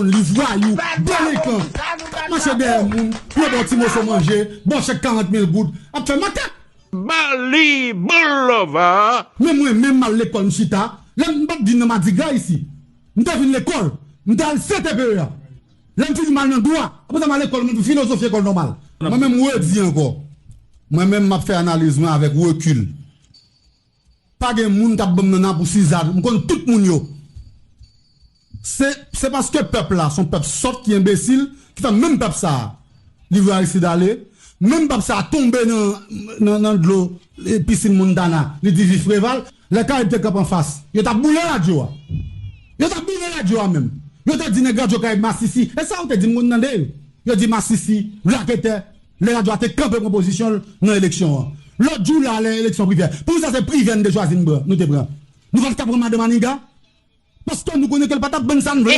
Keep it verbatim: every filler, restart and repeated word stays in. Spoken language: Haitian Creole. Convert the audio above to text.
Li vwayou, delenkan, k ap mache dèyè moun pou yo ba w ti moso manje, ba w chèk karant mil goud, ap fè makak. Bali Boulova. Men mwen menm m al lekòl, m chita. Lè m pa t vin nan madigra isi. M te vin lekòl. M te al C T P E a. Lè m fini m al nan dwa. Apre sa m al lekòl, m filozofi ekòl nòmal. Mwen menm m redi ankò. Mwen menm m ap fè analiz mwen avèk rekil. Pa gen moun k ap ban m nannan pou Sizàn. M konn tout moun yo. Se se paske pèp la se yon pèp sòt ki enbesil ki fè menm pèp sa a li vle Aristide ale. Menm pèp sa a tonbe nan nan nan dlo pisin Montana, li di viv Preval. Lè Karayib te kanpe anfas, yo t ap boule radyo a. Yo t ap boule radyo a menm. Yo te di nèg radyo Karayib masisi. E sa yo te di m konn tande yo. Yo di masisi, raketè. Lè radyo a te kanpe pran pozisyon l nan eleksyon an. Lòt jou la lè eleksyon Privè. Poukisa se Privè n te chwazi n pran, nou te pran? Nou pa t ka pran madan Maniga? Paske nou konnen ke l pa t ap ban n sa n vle.